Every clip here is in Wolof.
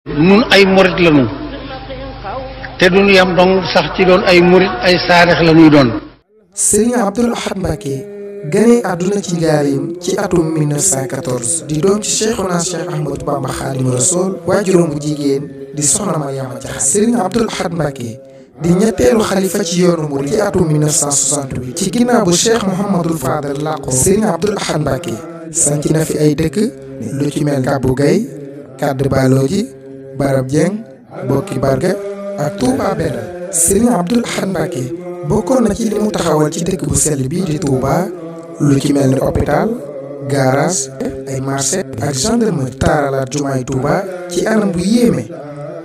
nun ay murit lañu te duñu yam dong sax ci doon ay murit ay saarix la ñuy doon. Serigne Abdoul Ahad Mbacké gane àdduna ci Njaaréem ci atum 1914 di doom ci Cheikhuna Cheikh Ahmadou Bamba Khadimu Rasoul waajuram bu jigéen di soxna Mariama Jaxate. Serigne Abdoul Ahad Mbacké di ñetteelu xalifa ci yoonu murid ci atum 1968 ci ginnaaw bu Cheikh Mouhamadul Fadal làqoo. Serigne Abdoul Ahad Mbacké sanc na fi ay dëkk lu ci mel Kabou Gaye Kàdd Balooji Barab Dieng Bokki Barga ak Touba Belel. Serigne Abdoul Ahad Mbacké bokkoon na ci li mu taxawal ci dëkk bu sell bii di Touba lu ci mel ni hôpital garage ay marché ak gendarmerie. taaralaat jumaay Touba ci anam bu yéeme.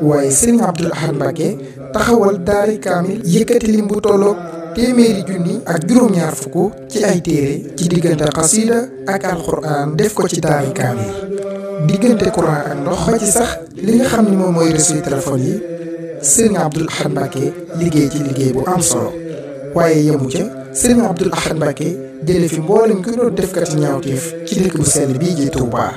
waaye Serigne Abdoul Ahad Mbacké taxawal daari kaamil yëkkati lim bu tolloog téeméeri junni ak juróom-ñaar fukk ci ay téere ci diggante xasida ak alxuraan def ko ci daari kaamil. diggante courant ak ndox ba ci sax li nga xam ni moom mooy réseau téléphone yi Serigne Abdoul Ahad Mbacké liggéey ci liggéey bu am solo. waaye yemu ca Serigne Abdoul Ahad Mbacké jële fi mboolem ku doon defkati ñaawteef ci dëkk bu sell bii ji Touba.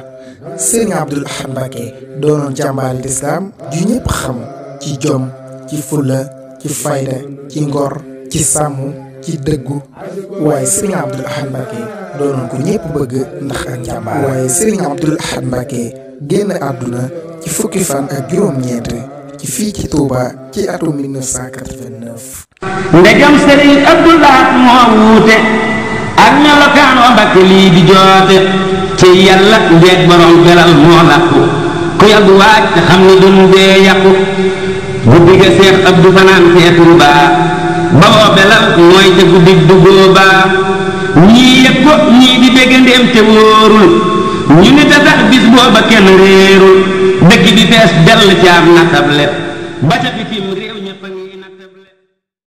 Serigne Abdoul Ahad Mbacké doonoon jàmbaari lislaam ju ñëpp xam ci jom ci fulla ci fayda ci ngor ci sàmm ci dëggu. waaye Serigne Abdoul Ahad Mbacké doonoon ko ñëpp bëgg ndax ak jàmbaar. waaye Serigne Abdoul Ahad Mbacké génn àdduna ci fukki fan ak juróom-ñeent ci fii ci Touba ci atum 1989. ndegam Serigne Abdoul Ahad moo wuute ak melokaan wa Mbacké lii di joote ci yàlla ndeeg borom belal moo làqu ku yàggu waaj te xam ni dun dee yàqu guddi ga Seex Abdu fanaan fee Touba ba woo belal mooy te guddi duggoo ba ñii yëg ko ñii di déggandeem te wóorul ñu ni te tax bis booba kenn réerul dëkk bi fees dell ci am natable ba ca bitim réew